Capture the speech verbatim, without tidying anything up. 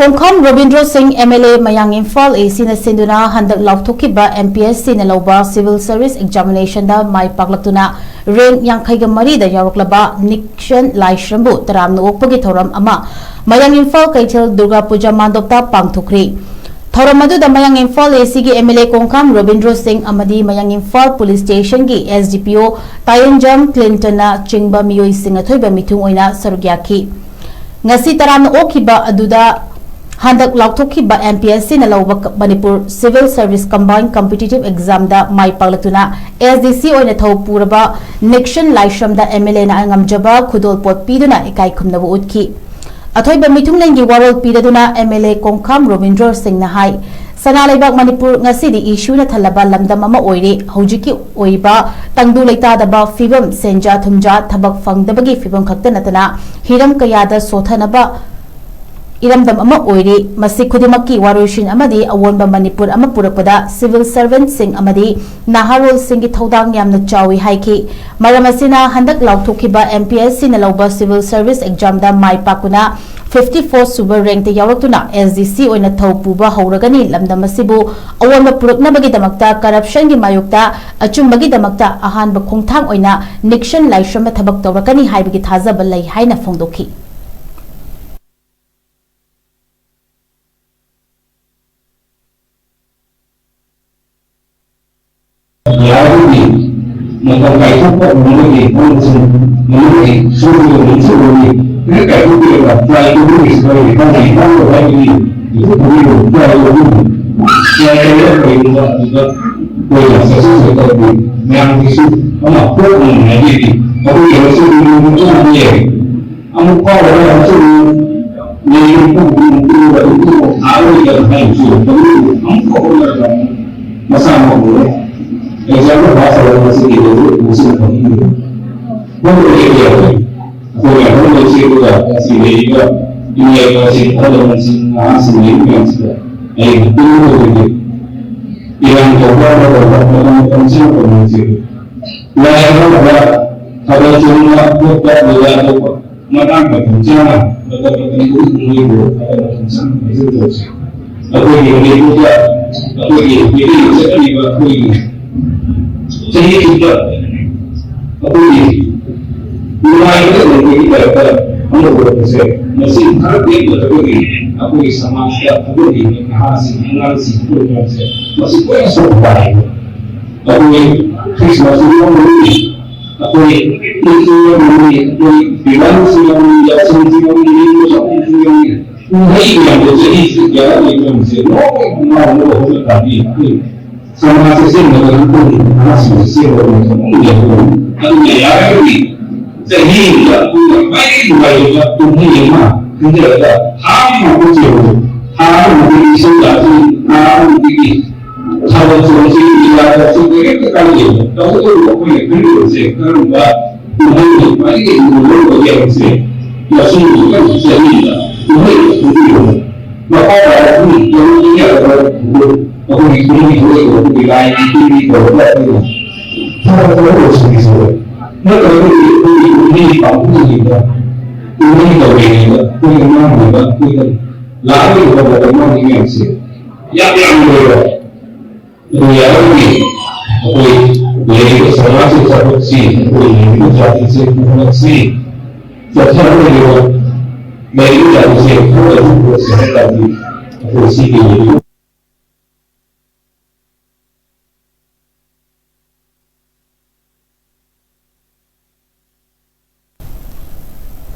ꯀꯣꯡꯈꯥꯝ ꯔꯣꯕꯤꯟꯗ꯭ꯔꯣ ꯁꯤꯡ, MLA, ꯃꯌꯥꯡ ꯏꯝꯐꯥꯜ ACꯅ ꯁꯤꯟꯗꯨꯅ ꯍꯟꯗꯛ ꯂꯥꯎꯊꯣꯛꯈꯤꯕ MPSCꯅ ꯂꯧꯕ civil service examinationꯗ ꯃꯥꯏ ꯄꯥꯛꯂꯛꯇꯨꯅ rank ꯌꯥꯡꯈꯩꯒ ꯃꯔꯤꯗ ꯌꯥꯎꯔꯛꯂꯕ ꯅꯤꯛꯁꯟ ꯂꯥꯏꯁ꯭ꯔꯝꯕꯨ ꯇꯔꯥꯝꯅ ꯑꯣꯛꯄꯒꯤ ꯊꯧꯔꯝ ꯑꯃ ꯃꯌꯥꯡ ꯏꯝꯐꯥꯜ ꯀꯩꯊꯦꯜ ꯗꯨꯔꯒꯥ ꯄꯨꯖꯥ ꯃꯥꯟꯗꯣꯞꯇ ꯄꯥꯡꯊꯣꯛꯈ꯭ꯔꯤ꯫ ꯊꯧꯔꯝ ꯑꯗꯨꯗ ꯃꯌꯥꯡ ꯏꯝꯐꯥꯜ ACꯒꯤ MLA ꯀꯣꯡꯈꯥꯝ ꯔꯣꯕꯤꯟꯗ꯭ꯔꯣ ꯁꯤꯡ ꯑꯃꯗꯤ ꯃꯌꯥꯡ ꯏꯝꯐꯥꯜ police stationꯒꯤ SDPO ꯇꯥꯌꯦꯟꯖꯝ ꯀ꯭ꯂꯤꯟꯇꯟꯅ ꯆꯤꯡꯕ ꯃꯤꯑꯣꯏꯁꯤꯡ ꯑꯊꯣꯏꯕ ꯃꯤꯊꯨꯡ ꯑꯣꯏꯅ ꯁꯔꯨꯛ ꯌꯥꯈꯤ꯫ ꯉꯁꯤ ꯇꯔꯥꯝꯅ ꯑꯣꯛꯈꯤꯕ ꯑꯗꯨꯗ ꯍꯟꯗꯛ ꯂꯥꯎꯊꯣꯛꯈꯤꯕ MPSCꯅ ꯂꯧꯕ Manipur Civil Service Combined Competitive Examꯗ ꯃꯥꯏ ꯄꯥꯛꯂꯛꯇꯨꯅ SDC ꯑꯣꯏꯅ ꯊꯧ ꯄꯨꯔꯕ ꯅꯤꯛꯁꯟ ꯂꯥꯏꯁ꯭ꯔꯝꯗ MLAꯅ ꯉꯝꯖꯕ ꯈꯨꯗꯣꯜꯄꯣꯠ ꯄꯤꯗꯨꯅ ꯏꯀꯥꯏ ꯈꯨꯝꯅꯕ ꯎꯠꯈꯤ꯫ ꯑꯊꯣꯏꯕ ꯃꯤꯊꯨꯡꯂꯦꯟꯒꯤ ꯋꯥꯔꯣꯜ ꯄꯤꯔꯗꯨꯅ MLA ꯀꯣꯡꯈꯥꯝ ꯔꯣꯕꯤꯟꯗ꯭ꯔꯣ ꯁꯤꯡꯅ ꯍꯥꯏ, ꯁꯅꯥ ꯂꯩꯕꯥꯛ ꯃꯅꯤꯄꯨꯔ ꯉꯁꯤꯗꯤ ꯏꯁꯨꯅ ꯊꯜꯂꯕ ꯂꯝꯗꯝ ꯑꯃ ꯑꯣꯏꯔꯦ꯫ ꯍꯧꯖꯤꯛꯀꯤ ꯑꯣꯏꯔꯤꯕ ꯇꯪꯗꯨ ꯂꯩꯇꯥꯗꯕ ꯐꯤꯕꯝ, ꯁꯦꯟꯖꯥ ꯊꯨꯝꯖꯥ, ꯊꯕꯛ ꯐꯪꯗꯕꯒꯤ ꯐꯤꯕꯝ ꯈꯛꯇ ꯅꯠꯇꯅ ꯍꯤꯔꯝ ꯀꯌꯥꯗ ꯁꯣꯊꯅꯕ ꯏꯔꯝꯗꯝ ꯑꯃ ꯑꯣꯏꯔꯤ꯫ ꯃꯁꯤ ꯈꯨꯗꯤꯡꯃꯛꯀꯤ ꯋꯥꯔꯣꯏꯁꯤꯟ ꯑꯃꯗꯤ ꯑꯑꯣꯟꯕ ꯃꯅꯤꯄꯨꯔ ꯑꯃ ꯄꯨꯔꯛꯄꯗ civil servantꯁꯤꯡ ꯑꯃꯗꯤ ꯅꯍꯥꯔꯣꯜꯁꯤꯡꯒꯤ ꯊꯧꯗꯥꯡ ꯌꯥꯝꯅ ꯆꯥꯎꯏ ꯍꯥꯏꯈꯤ꯫ ꯃꯔꯝ ꯑꯁꯤꯅ ꯍꯟꯗꯛ ꯂꯥꯎꯊꯣꯛꯈꯤꯕ MPSCꯅ ꯂꯧꯕ civil service examꯗ ꯃꯥꯏ ꯄꯥꯛꯇꯨꯅ fifty four ꯁꯨꯕ rankꯇ ꯌꯥꯎꯔꯛꯇꯨꯅ SDC ꯑꯣꯏꯅ ꯊꯧ ꯄꯨꯕ ꯍꯧꯔꯒꯅꯤ꯫ ꯂꯝꯗꯝ ꯑꯁꯤꯕꯨ ꯑꯑꯣꯟꯕ ꯄꯨꯔꯛꯅꯕꯒꯤꯗꯃꯛꯇ corruptionꯒꯤ ꯃꯥꯌꯣꯛꯇ ꯑꯆꯨꯝꯕꯒꯤꯗꯃꯛꯇ ꯑꯍꯥꯟꯕ ꯈꯣꯡꯊꯥꯡ ꯑꯣꯏꯅ ꯅꯤꯛꯁꯟ ꯂꯥꯏꯁ꯭ꯔꯝꯅ ꯊꯕꯛ ꯇꯧꯔꯛꯀꯅꯤ ꯍꯥꯏꯕꯒꯤ ꯊꯥꯖꯕ ꯂꯩ ꯍꯥꯏꯅ ꯐꯣꯡꯗꯣꯛꯈꯤ꯫ ꯌꯥꯔꯒꯗꯤ ꯃꯇꯝ ꯀꯥꯏꯊꯣꯛꯄ ꯉꯝꯕꯒꯤ ꯃꯑꯣꯡꯁꯤꯡ ꯃꯅꯨꯡꯒꯤ ꯁꯣꯏꯗꯅ ꯅꯤꯡꯁꯤꯡꯕꯒꯤ ꯍꯦꯛ ꯀꯥꯏꯊꯣꯛꯄꯤꯔꯒ try ꯇꯧꯕꯤꯔꯤꯁꯤ ꯀꯔꯤꯒꯤ ꯈꯪꯗꯦ ꯈꯪꯗꯕ ꯍꯥꯏꯕꯗꯤ ꯏꯊꯨ ꯈꯨꯗꯤꯡꯃꯛ try ꯇꯧꯕꯤꯔꯤ꯫ Try ꯇꯧꯔꯒ ꯀꯔꯤꯒꯨꯝꯕ ꯑꯗꯨꯗ ꯑꯩꯈꯣꯏꯅ success ꯑꯣꯏ ꯇꯧꯕꯤ ꯃꯌꯥꯝꯒꯤꯁꯨ ꯑꯃ ꯄꯣꯛꯅꯉꯥꯏꯒꯤꯗꯤ ꯑꯩꯈꯣꯏꯒꯤ ꯍꯧꯖꯤꯛ ꯃꯌꯥꯝ ꯌꯥꯏ꯫ ꯑꯃꯨꯛ ꯐꯥꯎꯕ ꯍꯥꯏꯔꯁꯨ ꯂꯩꯔꯤꯕ ꯄꯨꯝꯅꯃꯛꯇꯨ ꯊꯥꯔꯣꯏꯗꯕ ꯍꯥꯏꯕꯁꯨ ꯑꯃꯨꯛ ꯐꯥꯎꯕ ꯃꯁꯥꯃꯛ ꯑꯣꯏꯔꯦ꯫ Examꯗ pass ꯇꯧꯔꯒ ꯃꯁꯤꯒꯤ result ꯃꯁꯤꯅ ꯐꯪꯍꯟꯕꯤꯔꯦ꯫ ꯃꯣꯏ ꯑꯣꯏꯔꯦ ꯌꯥꯎꯔꯦ꯫ ꯑꯩꯈꯣꯏ ꯌꯥꯎꯍꯧꯔꯁꯤ ꯑꯗꯨꯒ ꯉꯁꯤ ꯂꯩꯔꯤꯕ ꯏꯃꯥ ꯏꯄꯥꯁꯤꯡ, ꯑꯍꯜ ꯂꯃꯟꯁꯤꯡ, ꯅꯍꯥꯁꯤꯡ ꯂꯩꯔꯤꯕ ꯃꯌꯥꯝꯁꯤꯗ ꯑꯩꯅ ꯄꯤꯅꯤꯡꯕ ꯑꯣꯏꯔꯗꯤ ꯏꯔꯥꯡ ꯇꯧꯕ ꯇꯧꯕ ꯃꯇꯝ ꯃꯇꯝ ꯆꯥꯅ ꯇꯧꯅꯁꯤ꯫ ꯂꯥꯏ ꯍꯔꯥꯎꯕ, ꯊꯥꯕꯜ ꯆꯣꯡꯕ, ꯈꯣꯠꯄ, ꯂꯤꯂꯥ ꯇꯧꯕ ꯃꯇꯥꯡ ꯃꯇꯝ ꯆꯥꯅ ꯃꯇꯝ ꯃꯇꯝꯗꯨꯒꯤ ꯃꯣꯏꯕꯨ ꯑꯐꯕ ꯃꯇꯝ ꯆꯥꯅ ꯃꯥꯏꯊꯣꯡ ꯇꯧꯁꯤ꯫ ꯑꯩꯈꯣꯏꯒꯤ ꯃꯅꯤꯄꯨꯔꯗ ꯑꯩꯈꯣꯏꯒꯤ ꯃꯤꯇꯤꯡ ꯆꯠꯀꯅꯤꯕ ꯑꯩꯈꯣꯏꯒꯤ ꯆꯍꯤ ꯆꯨꯞꯄ ꯑꯩꯈꯣꯏꯒꯤ ꯅꯨꯡꯉꯥꯏꯕꯗ ꯂꯩꯕꯒꯤ ꯇꯥꯏꯞꯇ ꯑꯃ ꯑꯣꯏꯔꯛꯄꯁꯦ, ꯃꯁꯤ ꯈꯔ ꯄꯦꯟꯗꯕꯒꯤ ꯑꯩꯈꯣꯏꯒꯤ ꯁꯃꯥꯖꯇ ꯑꯩꯈꯣꯏꯒꯤ ꯅꯍꯥꯁꯤꯡ, ꯑꯉꯥꯡꯁꯤꯡ, ꯑꯩꯈꯣꯏ ꯃꯌꯥꯝꯁꯦ ꯃꯁꯤ ꯂꯣꯏꯅ ꯁꯣꯛꯄ ꯇꯥꯏ꯫ ꯑꯩꯈꯣꯏ ꯈ꯭ꯔꯤꯁꯃꯥꯁꯁꯨ ꯌꯥꯎꯔꯝꯒꯅꯤ, ꯑꯩꯈꯣꯏ ꯏꯠꯁꯨ ꯌꯥꯎꯔꯝꯒꯅꯤ, ꯑꯩꯈꯣꯏ ꯗꯤꯋꯥꯂꯤꯁꯨ ꯌꯥꯎꯔꯝꯒꯅꯤ, ꯌꯥꯎꯁꯪꯁꯨ ꯌꯥꯎꯔꯝꯒꯅꯤ, ꯆꯥꯛꯀꯧꯕꯁꯨ ꯌꯥꯎꯔꯝꯒꯅꯤ꯫ ꯀꯨꯝꯍꯩ ꯃꯌꯥꯝꯗꯣ ꯆꯍꯤꯁꯤꯗ ꯌꯥꯎꯔꯝꯒꯅꯤ ꯃꯌꯥꯝꯁꯦ ꯂꯣꯏꯅ ꯉꯥꯎꯔꯒ ꯍꯧꯖꯤꯛꯀꯥꯟꯗꯤ ꯑꯩꯈꯣꯏ ꯁꯃꯥꯖꯁꯦ ꯁꯦꯝꯅꯕ ꯅꯠꯇꯅ ꯅꯍꯥꯁꯤꯡꯁꯦ ꯁꯦꯝꯕ ꯑꯣꯏꯅ ꯑꯗꯨꯝ ꯌꯦꯡꯕ ꯉꯝꯃꯤ꯫ ꯑꯗꯨꯅ ꯌꯥꯔꯒꯗꯤ ꯆꯍꯤ ꯑꯃꯗ ꯑꯩꯈꯣꯏꯅ ꯈ꯭ꯋꯥꯏꯗꯒꯤ ꯅꯨꯡꯉꯥꯏꯖꯕ ꯀꯨꯝꯍꯩ ꯑꯃ ꯈꯟꯖꯔꯒ ꯊꯥ ꯑꯃ ꯃꯈꯣꯏ ꯆꯦꯟꯕꯗꯣ, ꯊꯥ ꯑꯃ ꯃꯈꯣꯏ ꯏꯁꯩ ꯂꯥꯛꯄꯤ, ꯊꯥ ꯑꯃ ꯃꯈꯣꯏꯒꯤ ꯊꯥꯕꯜ ꯆꯣꯡꯕꯁꯤ ꯂꯤꯂꯥ ꯇꯧꯕꯁꯤ ꯀꯔꯤꯝꯇ ꯀꯥꯟꯅꯗꯦꯕ꯫ ꯇꯧꯕꯇꯕꯨ ꯑꯩꯈꯣꯏꯅ ꯈꯟꯒꯗꯕꯁꯦ ꯀꯔꯝꯕ ꯀꯨꯝꯍꯩꯅ ꯈ꯭ꯋꯥꯏꯗꯒꯤ ꯂꯨꯕ ꯑꯣꯏꯒꯦ ꯍꯥꯏꯕꯁꯦ ꯃꯁꯤꯒꯤ ꯆꯍꯤꯗ ꯀꯨꯝꯍꯩ ꯈꯟꯕꯤꯕ ꯃꯈꯥ ꯇꯥꯔꯛꯄ ꯇꯧꯕ ꯌꯥꯗꯕ ꯑꯩꯈꯣꯏꯒꯤ ꯀꯨꯝꯍꯩ ꯊꯧꯔꯝ ꯑꯩꯈꯣꯏꯒꯤ ꯂꯥꯏꯒꯤ ꯇꯤꯟꯒꯤ ꯇꯧꯔꯒ ꯑꯩꯈꯣꯏꯅ ꯊꯕꯛ ꯊꯕꯛ ꯂꯣꯏꯁꯤꯟꯕꯤꯁꯦ꯫ ꯅꯠꯇ꯭ꯔꯒꯗꯤ ꯑꯩꯈꯣꯏꯒꯤ ꯀꯨꯝꯍꯩ ꯄꯥꯡꯊꯣꯛꯂꯤꯉꯩꯗ, ꯀꯨꯝꯍꯩ ꯇꯧꯔꯤꯉꯩꯗ ꯑꯩꯈꯣꯏꯒꯤ ꯑꯉꯥꯡ ꯑꯣꯏꯕ, ꯑꯩꯈꯣꯏꯒꯤ ꯂꯥꯛꯂꯤꯕ ꯃꯇꯝ ꯑꯃꯒꯤ ꯃꯌꯥꯝꯁꯦ ꯌꯥꯝ ꯌꯥꯝ ꯂꯣꯏꯕ꯫ ꯑꯗꯨ ꯌꯥꯔꯒꯗꯤ ꯑꯩꯈꯣꯏ ꯂꯩꯔꯤꯕ ꯁꯃꯥꯖꯀꯤ ꯊꯕꯛꯁꯤ, ꯑꯩꯈꯣꯏ ꯂꯩꯔꯤꯕ ꯖꯥꯇꯤꯁꯦ ꯄꯨꯝꯅꯃꯛꯁꯤ ꯆꯠꯊꯔꯛꯂꯤꯕ ꯂꯩꯔꯤꯕ ꯖꯥꯇꯤꯁꯦ ꯈꯔ ꯑꯗꯨꯝ ꯄꯨꯔꯛꯁꯤ ꯍꯥꯏ ꯇꯥꯔꯗꯤ ꯑꯩꯈꯣꯏ ꯁꯤꯒꯤ